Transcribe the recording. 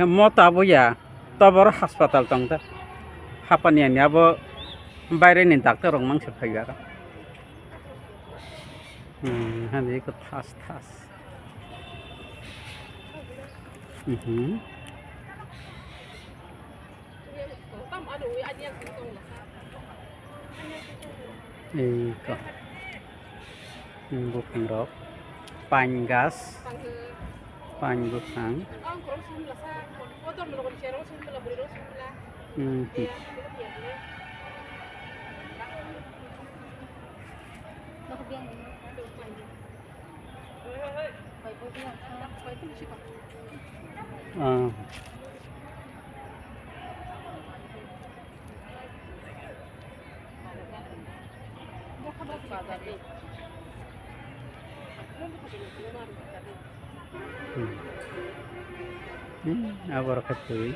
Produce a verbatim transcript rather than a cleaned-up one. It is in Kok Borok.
Mota bo ya, toboro hospital tong ta. Hapani ani abo baire ni doctor rok mangsa phaiya. Hmm, hani ko thas thas. Mhm. Ei ko. Hmm, buphang rok. Pine gas. Pine buphang. Hmm, hmm. Ah. Hmm. Hmm, abo rok khe twi.